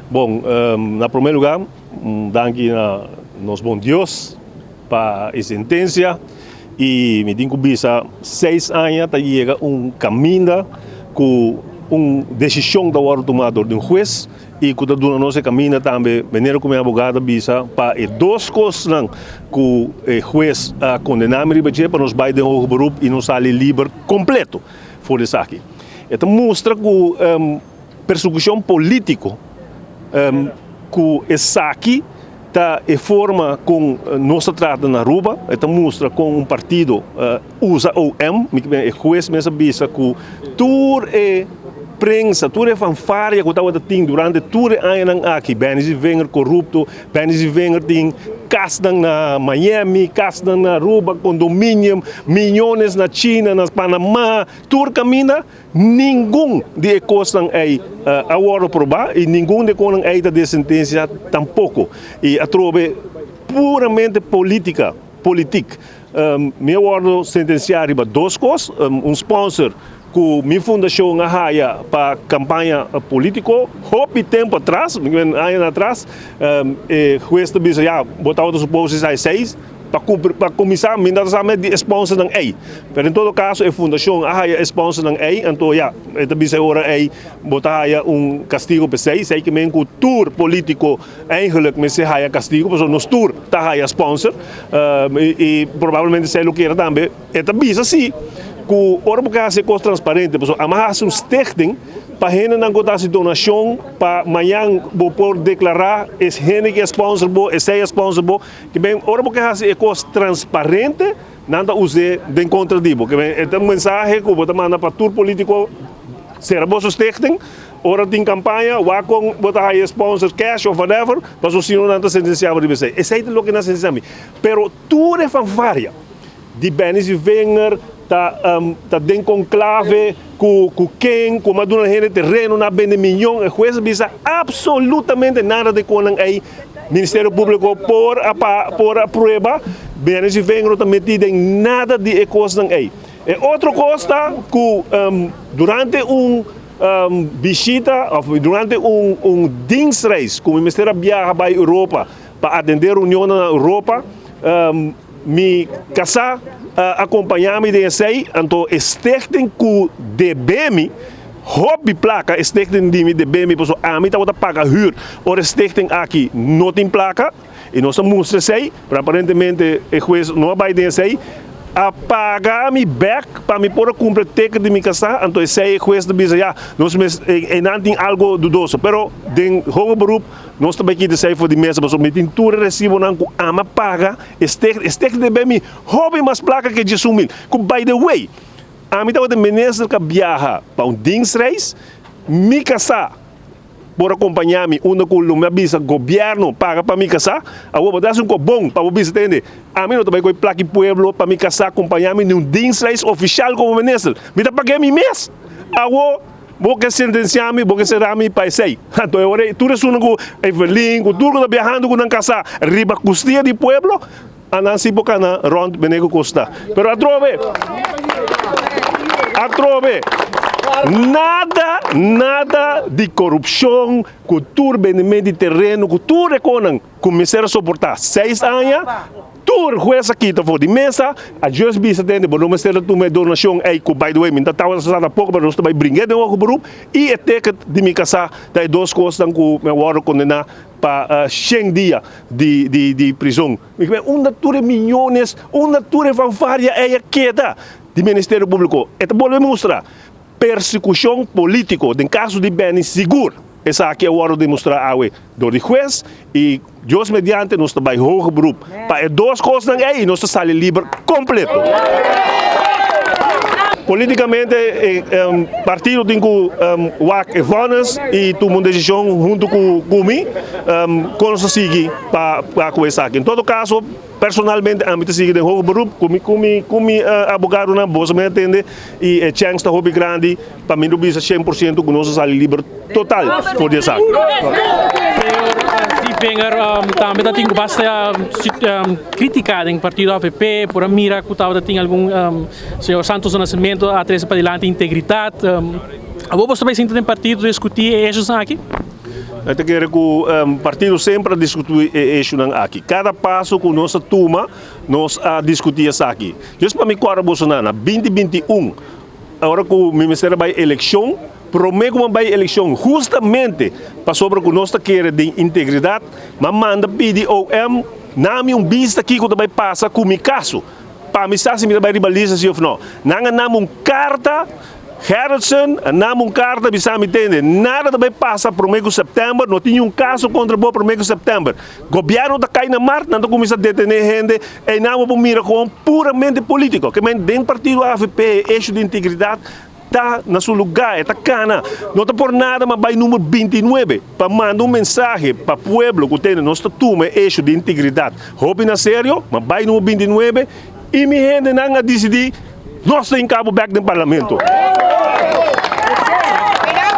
Bon, na prome lugar, un danki na nos bon Dios pa e sentencia y mi tin cu bisa seis aña ta yega un caminda cu un decision ta wordo tuma door di un huez y cu ta duna nos e caminda tambe manera cu mi abogado a bisa pa e dos cosnan cu e huez a condena mi riba dje pa nos bay den hoger beroep y nos sali liber completo for di esaki. E ta mustra cu Persecucion politico cu esaki ta e forma con nos ta trata na Aruba, e ta mustra con un partido usa OM, e huez mes a bisa cu tur e prensa, tur e fanfaria cu tabata tin durante tur e añanan aki, Benny Zievinger corupto, Benny Zievinger tin casnan na Miami, casnan na Aruba, condominium, miyones na China, na Panama, tur caminda. Ningun di e kosnan ei a wòrdu probá i ningun di e kosnan ei ta den sentensia tampoko. I atrobe puramente polítika, politiek. Mi a wòrdu sentensiá riba dos kos, un sponsor ku mi fundashon a haya pa kampaña polítiko hopi tempu atras, añanan atras, e hues ta bisa ya bo tabata supos esei seis. Pa cumpri, pa cuminsa mi no ta sa mes di e sponsornan ey, pero en todo caso e fundacion a haya e sponsornan ey, anto ya, e ta bisa e ora ey bo ta haya un castigo p'esey, esey ke men cu tur politico eigenlijk mester haya castigo, pasobra nos tur ta haya sponsor, y probablemente esey lo kere tambe, e ta bisa si cu ora bo ke haci e cos transparente, pasobra ama haci un stichting pa hendenan cu ta haci donacion pa mañan bo por declara es hende ke sponsor bo, esey a sponsor bo. Ke ben ora bo ke hasi e kos transparente, nan ta us'é den kontra di bo. Ke ben e ta un mensahe ku bo ta manda pa tur polítiko, sera boso stichting, ora tin kampaña, wak kon bo ta haya sponsors, cash of whatever, pasobra si no nan ta sentensiá bo riba esei. Esei ta loke nan sentensiá mi. Pero tur e fanfaria di Benny Zievinger ta ta den konklave ku ku ken, ku a duna hende tereno, nan a bende miyon, e hues a bisa absolutamente nada di konan ei. Ministerio Públiko por a por a prueba, Benny Zievinger no ta metí den nada di e kosnan ei. E otro kos ta ku durante un bishita òf durante un un dienstreis ku mi mester a biaha bai Europa pa atendé reunionnan na Europa, Mi kasá a akompañá mi den esei, anto e stichting ku debe mi hopi plaka, e stichting di mi debe mi pasobra ami tabata paga hür ora e stichting aki no tin plaka i nos a mustra esei, pero aparentemente e hues no a bai den esei, a paga mi bek pa mi por a kumpra e teken di mi kasá, anto esei e hues ta bisa ya nos mes einan tin algo dudoso, pero den hoger beroep. Nos ta bai kita esei for di mesa pasobra mi tin tur e resibonan ku ama paga e steg, e steg debe mi hopi mas plaka ke 11,000. Ku by the way, ami tabata minister ku a biaha pa un dienstreis, mi kasá por a kompañá mi unda ku lo mi a bisa gobièrnu paga pa mi kasá. Awor bo ta hasi un kos bon pa bo bisa tende, ami no ta bai kohe plaka di pueblo pa mi kasá kompañá mi den un dienstreis ofishal komo minister. Mi ta pag'é mi mes. Awor. Bo ke sentensiá mi, bo ke será mi pa esei. Anto e ora ei tur esunnan ku Evelyn, ku tur ku ta biahando ku nan kasá riba kustia di pueblo, a nan si por kana rònt bene ku kos ta. Pero atrobe, atrobe, nada, nada di korupshon, ku tur bendemen di tereno, ku tur e konan ku mester a soportá seis aña, Tur hues a kita for di mesa, a just bisa tende bo no mester a tuma e donacion ey cu by the way mi ta tabata sa tampoco pero nos ta bay bring'e den hoger beroep y e ticket di mi casa ta e dos cosnan cu mi a wordo condena pa shen dia di di di prison. Mi kier unda tur e miyones, unda tur e fanfaria ey a keda di Ministerio Publico? E ta bolbe mustra persecucion politico den caso di Benny sigur esaki a wordo demostra awe dor di hues y Dios mediante nos ta bai hoger beroep pa e dos kosnan ei y nos ta sali liber kompleto. Politikamente e partido tin ku wak e vonnis y tuma un desishon huntu ku mi kon nos ta sigui pa ku esaki. En todo kaso personalmente ami ta sigui den hoger beroep ku mi ku mi ku mi abogadonan, boso mi a tende y e chèns ta hopi grandi. Pa mi no bisa 100% ku nos a sali liber total for di esaki. Señor Zievinger, tambe ta tin ku basta kritika den partido avp, por a mira ku tabata tin algun señor Santos do Nascimento a trese padilanti integritat. Abo boso ta bai sinta den partido diskuti e eshosnan aki? Mi ta kere ku partido semper a diskutí e issuenan aki. Kada paso ku nos a tuma, nos a diskutí esaki. Just pa mi kòrda boso nan, na 2021, ora ku mi mester a bai elekshon, promé ku mi a bai elekshon, hustamente pasobra ku nos ta kere den integridat, mi a manda pidi OM na mi un bista kiko ta bai pasa ku mi kaso, pa mi sa si mi ta bai riba lista si òf no. Nan a nami un karta. Gerritsen a nam un karta bisa mi tende, nada ta bai pasa prome ku sèptèmber, no tin niun kaso kontra bo prome ku sèptèmber. Gobièrnu ta kai na mart, nan ta kuminsá detené hende, einan bo por mira kon puramente polítiko. Ke men den partido avp e esho di integridat ta na su lugá, e ta kana. No ta por nada ma bai number 29 pa manda un mensahe pa pueblo ku tende nos ta tuma e esho di integridat hopi na serio, ma bai number 29 i mi hendenan a disidí. Nos ta hinka bo bek den parlamento.